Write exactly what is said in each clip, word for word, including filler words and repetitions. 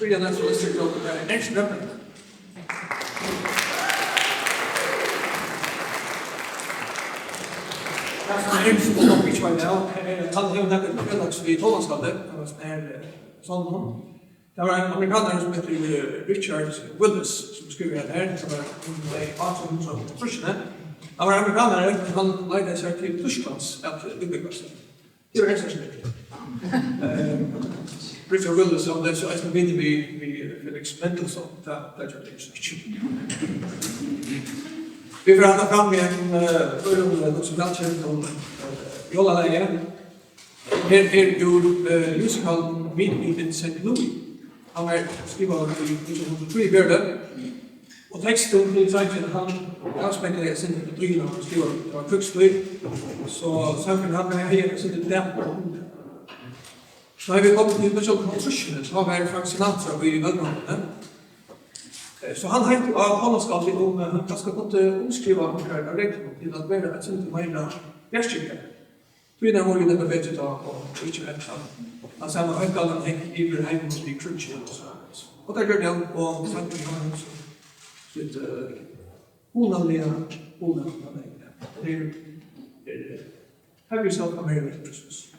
Byrja næstu lista til okkum er Ernst Rønbeck. Ernst, sum nokk ikki veit av, eh, hann hevur nakað til felags við Tómasargøtu, hann var sånn her, eh, sånn hann. Tað var ein amerikanari, sum eitur, eh, Richard Willis, sum skrivaði hetta her. Tað var um, eh, átjan hundrað og trýssini. Hann var amerikanari, men hann leitaði sær til Týsklands at, eh, útbúgva seg. Tað var heilt sera. Eh, Richard Willis, hann bleiv so eisini vinur við, við Felix Mendelssohn, tað, tað gjørdi eg so ikki. Vit fara at halda fram við einum, eh, øðrum, eh, nokk so vælkendum, eh, jólalagi. Her er úr, eh, musicalin Meet Me in Saint Louis. Hann var skrivaður í nítjan hundrað og trýogfjøruti. Og tekstin til sangin, hann avspeglar eitt sindur tíðina, hann skrivar, tað var krígstíð, so sangurin, hann var, hevði eitt sindur dapran hug. So eru vit komin til nítjan hundrað og hálvtrýssini, tá var Frank Sinatra í vælkomin. Eh, so hann heitti á Tómasargøtu um, eh, hann kanska kundi umskriva onkrar av reglunum til at vera eitt sindur meira bjartskyggjað. Tí nær vóru vit nakað betri tá, og ikki vent at, at sama høgtalan hekk yvir heiminum við kríggi og so. Og tað gjørdi hann, og sangurin var so, so, eh, hugnaliga, hugnaliga. Tað er, er, eh, Have yourself a Merry Little Christmas.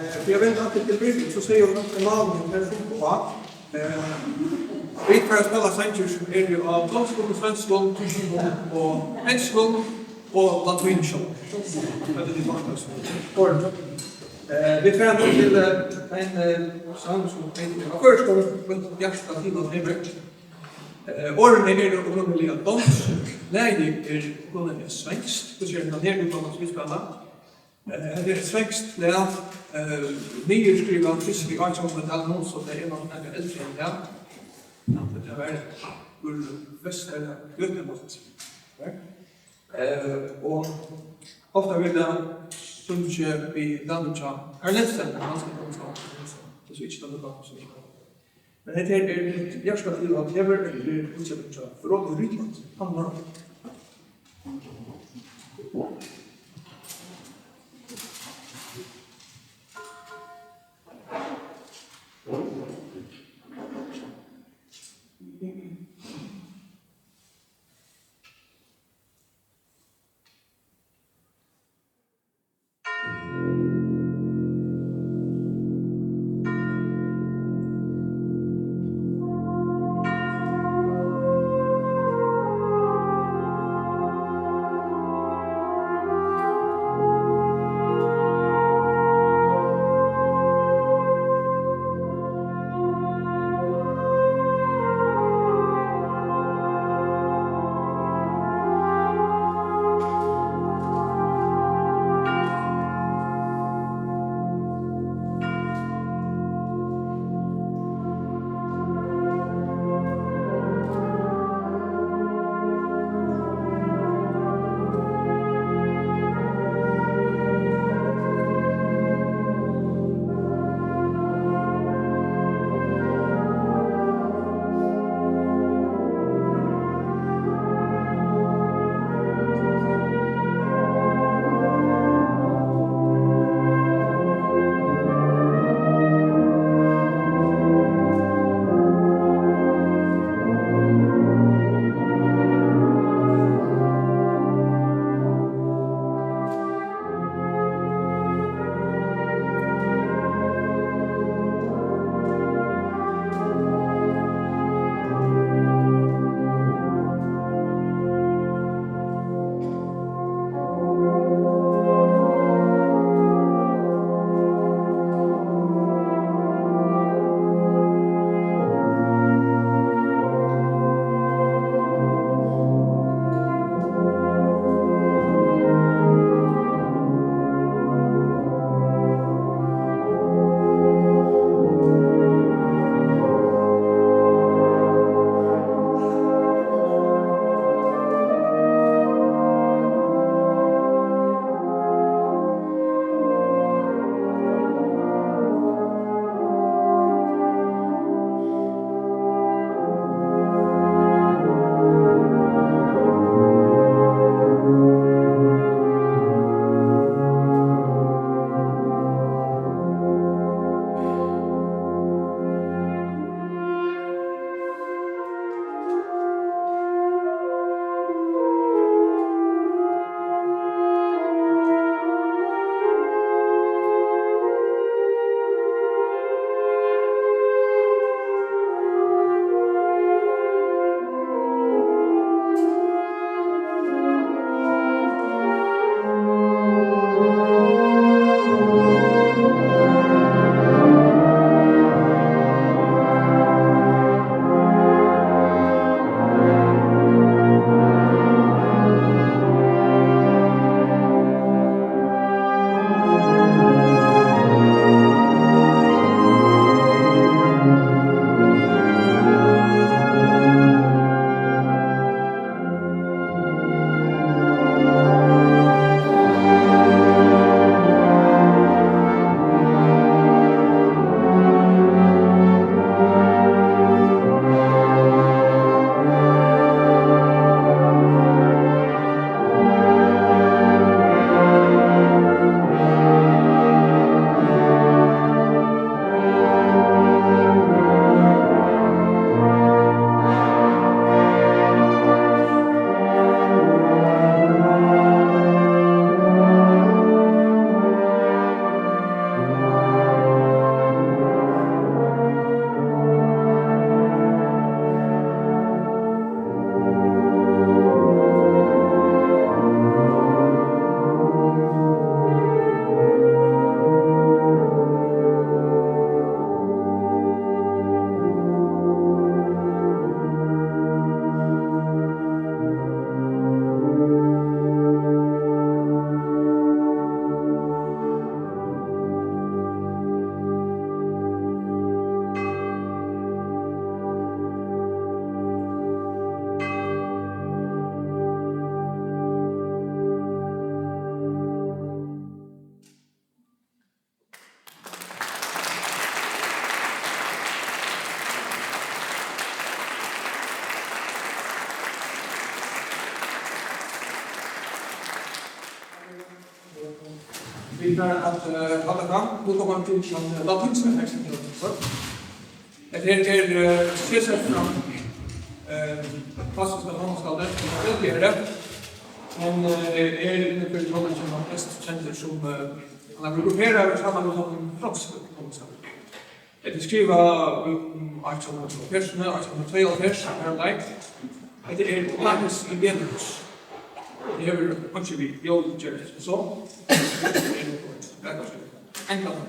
Eh, fyri at venda aftur til Birgit, so sigur hon, at navnið er fullt av. Eh, vit fara at spæla sangir, sum eru á donskum, svenskum, týskum og enskum og latín sjálvt. Hvat er tað, man skal spæla? Eh, vit fara nú til, eh, ein, eh, sang, sum eitur á føroyskum, Mítt hjarta til hann hevur. Eh, orðini eru upprunaliga donsk, lagið er upprunaliga svenskt, hvussu er tað her, vit koma til at spæla? Eh, hetta er eitt svenskt lag, eh, niðurskrivað fyrst í átjanhundraðtalinum, so tað er nokk nakað eldri enn tað. Ja, tað var úr Vesturgøtumátt. Eh, og ofta verður tað sungið við navni hjá Carl Nielsen, men hann skal koma til, so ikki tað gott, so ikki. Men hetta her er Mítt hjarta til hann hevur, eftir útsett hjá Fróði Rydland. Hann var Vit fara at, eh, halda fram. Nú koma vit til tann, eh, latínska tekstin. Hetta her er, eh, C Z frá, eh, klassiska tónleiksskáldið, sum er veldig herre. Hann, eh, er innan fyri tónleikin hann best kendur sum, eh, hann er grupperaður saman við honum fransku tónleiksskáldið. Hetta er skrivað um átjan hundrað og hálvfjerðsini, átjan hundrað og tveyoghálvfjerðs, har hann leik. Hetta er Johannes Ebenius. Tað hevur einki við jól at gera, so. Hetta er eitt enklari.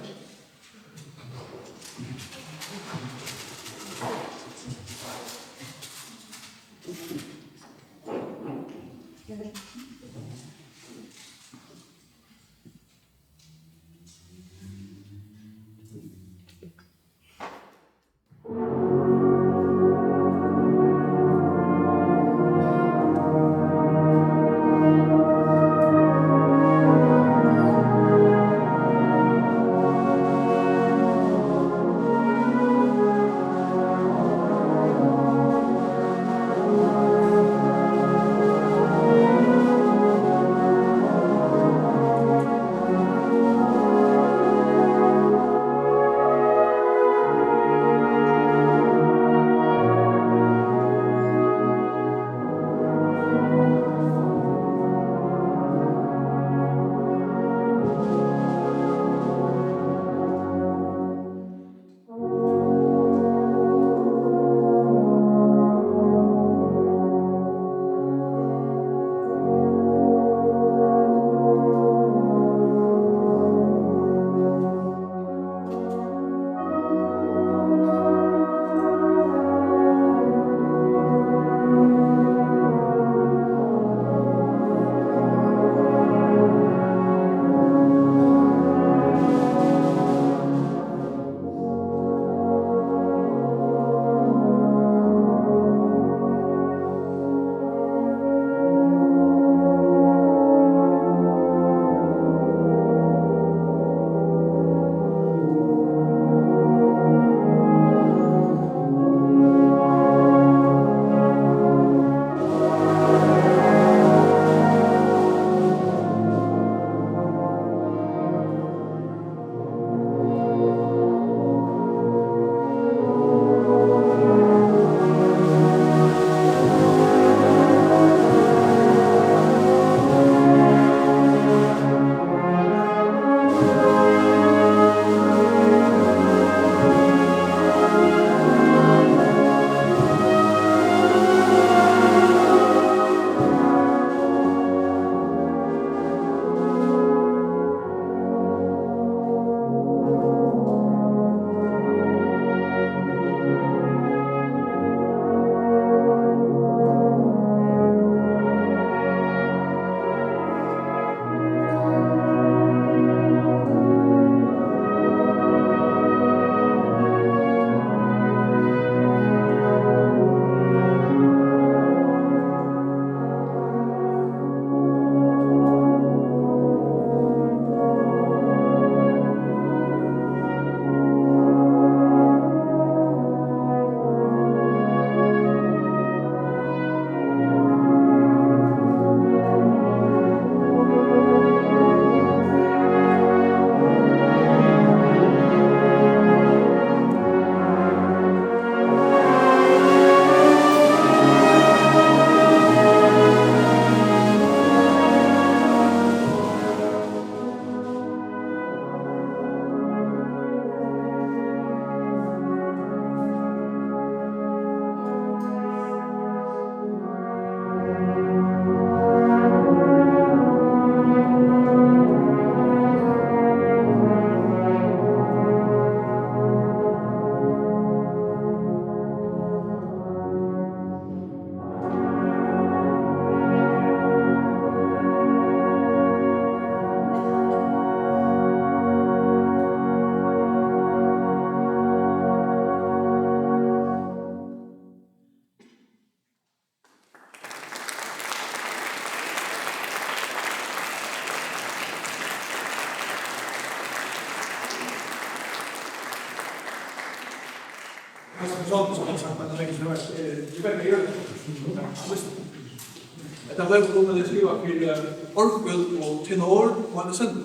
Hetta bleiv upprunaliga skrivað fyri, eh, orgul og tenor og eina cellu.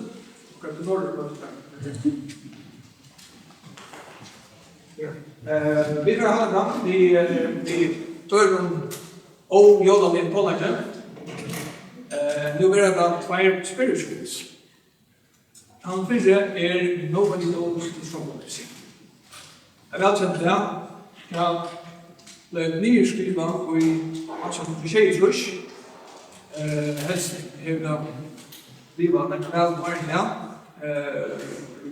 Hvat er norður? Ja. Eh, vit fara at halda fram við, eh, við øðrum ójóðaligum tónleiki. Eh, nú verða tað tveir spyrjuspøl. Tann fyrri er Nobody Knows the Struggle of Sin. Eg vælkendi tað. Tað bleiv niðurskrivað í átjan hundrað og sjeyogtrýss. Eh, helst hevur tað livað nakað væl ár her. Eh,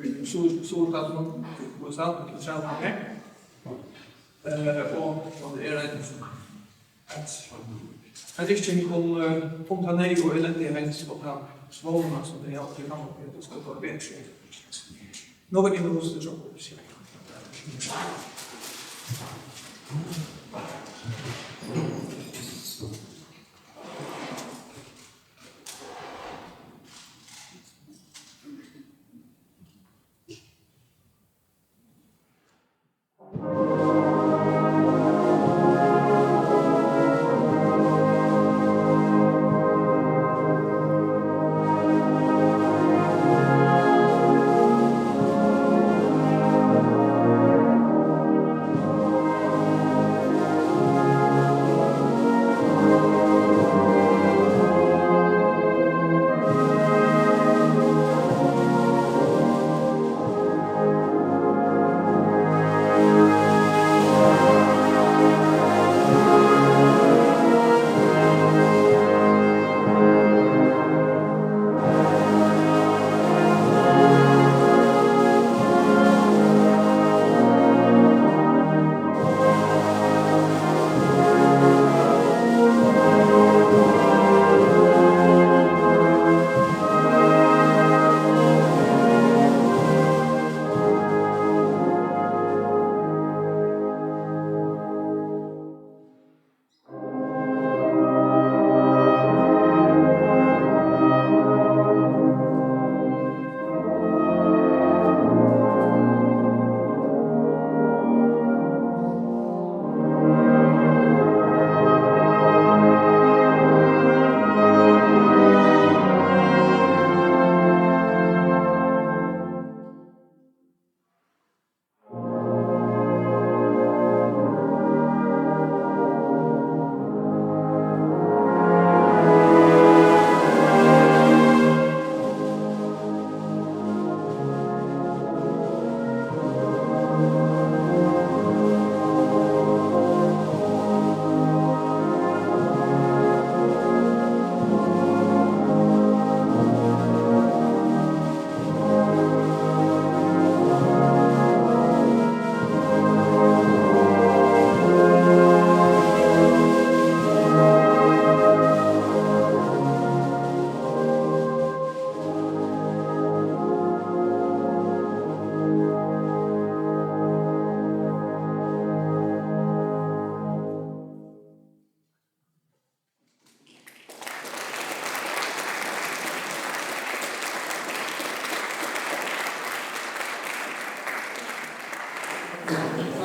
í Suður-, Suðurstatunum, í U S A, til Trælheimer. Eh, og, og tað er ein, at, at ikki kunnu, eh, um ta neyð og elendigheit og ta sválguna, sum tey hava til framman, at tað skal vera betri. Nobody knows the struggle of sin.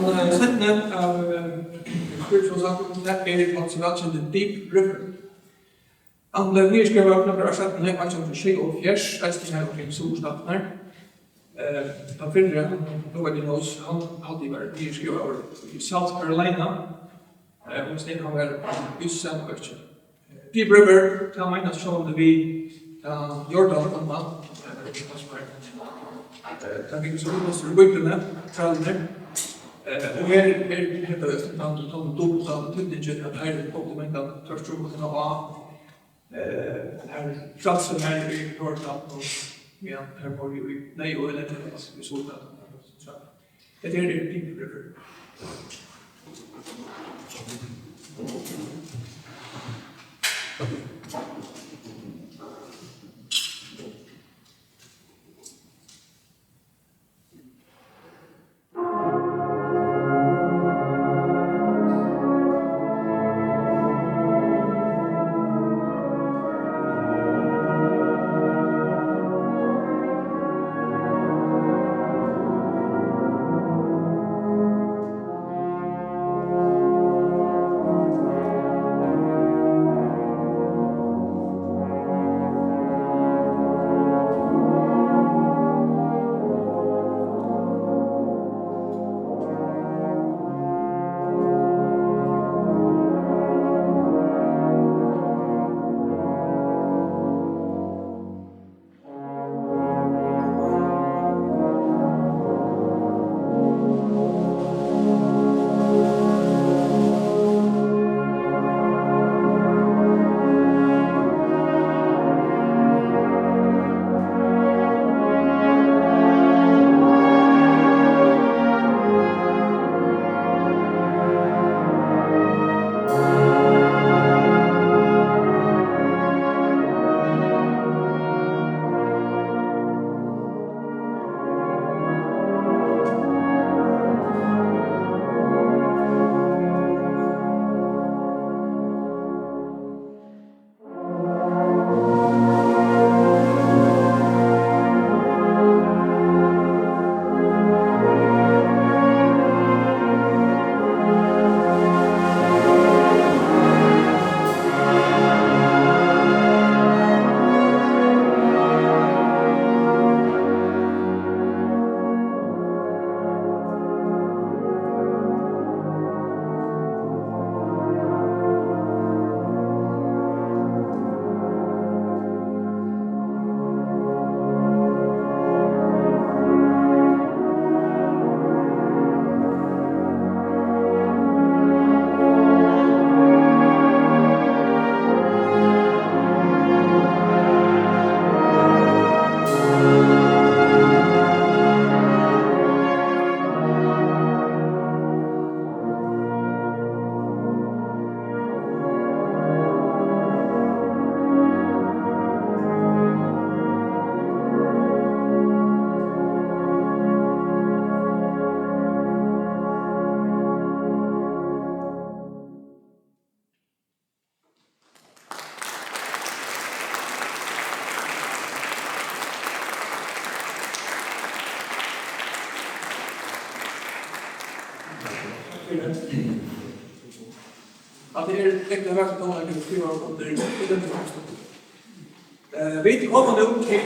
Tann, eh, seinni av, eh, spiritual sáttum, tað er tann so vælkendi Deep River. Hann bleiv niðurskrivaður nøkur ár seinni, í átjan hundrað og sjeyoghálvfjerðs, eisini her í Suðurstatunum. Eh, tann fyrri, Nobody Knows, hann haldi eg var niðurskrivaður í South Carolina. Eh, og sum hann var í sama øki. Deep River, tað meinast sjálvandi við, tað Jordan ánna, eh, tað sum er, eh, tað liggur so í Bíbliuni, Trælarnir. Eh, og her, her er hetta, tann, tann dupla týdningin, at her er Bókmentatortrið og tað var, eh, her frælsir her í Jordan, og, ja, her var jo í neyð og elendigheit, vi so tað. Hetta her er Deep River. At tað er ekta vakurt tónleik, skrivar undir í denne teksten. Eh, vit koma nú til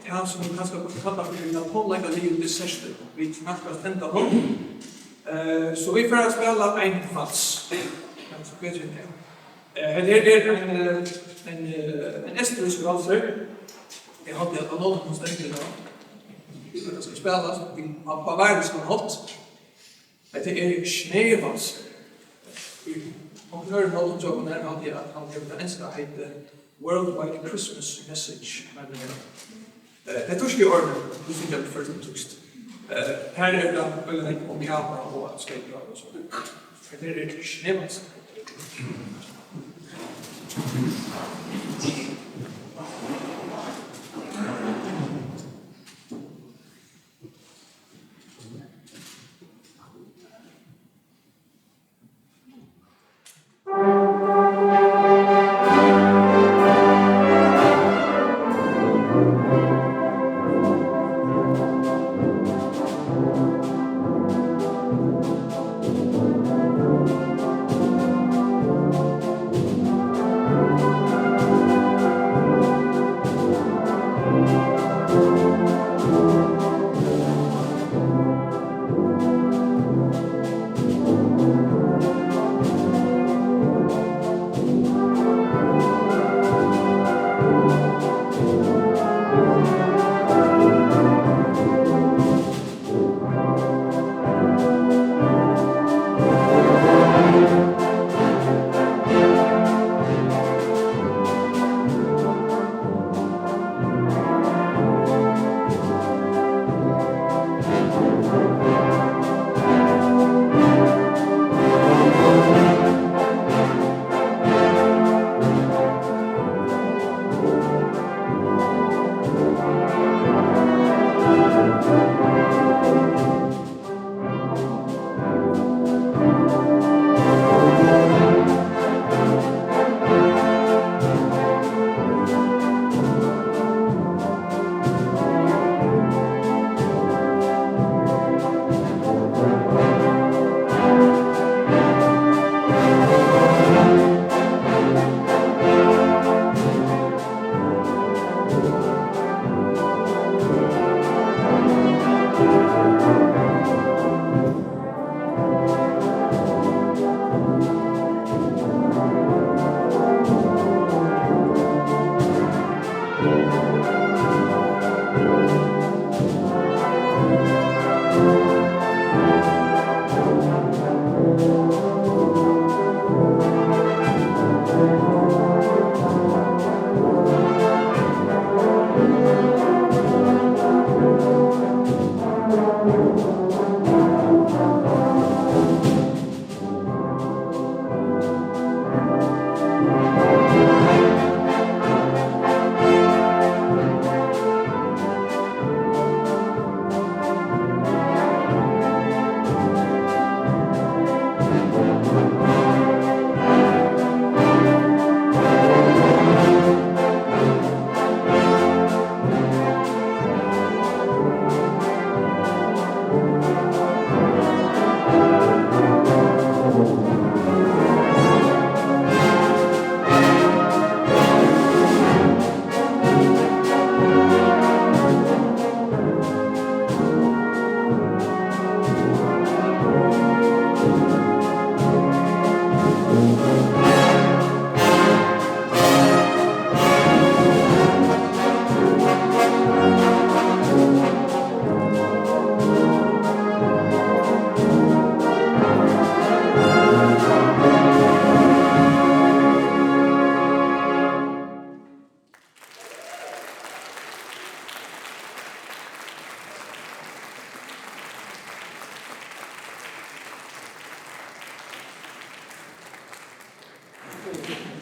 tað, sum kanska kallast fyri tann tónleikaliga dessertin. Vit nærkast endanum. Eh, so vit fara at spæla ein vals. Kanska betri enn tað. Eh, hetta her er ein, eh, ein, eh, ein eysturrískur valsur. Eg haldi, at á nótunum stendur tað. Tað skal spælast á bavariskan hátt. Hetta er Schneewalzer. Í onkrum øðrum nótum hjá okkum her haldi eg, at hann hevur tað enska heitið Worldwide Christmas Message. Men, eh, eh, tað er týsku orðini, vit syngja tað føroyskt og týskt. Eh, her er tað veldig nógv um kava og at skeitra og so. Hetta er Schneewalzer.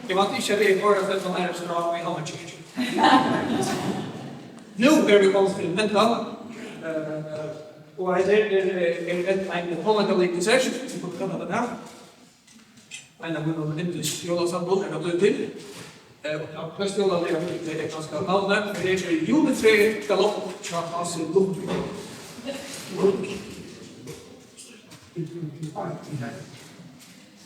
Eg vænti ikki, at eg koyri at seta hana her, so í Havnar kirkju. Nú eru vit komin til enda. Eh, og hetta her er, er, er ein tónleikalig dessert, sum vit kunnu kalla tað her. Ein av mínum yndlis jólasangum er tað blivið til. Eh, og tað mest jólaliga, tað er kanska navnið, men tað er Juletræið Galopp hjá Hasi Lundvik. Lundvik.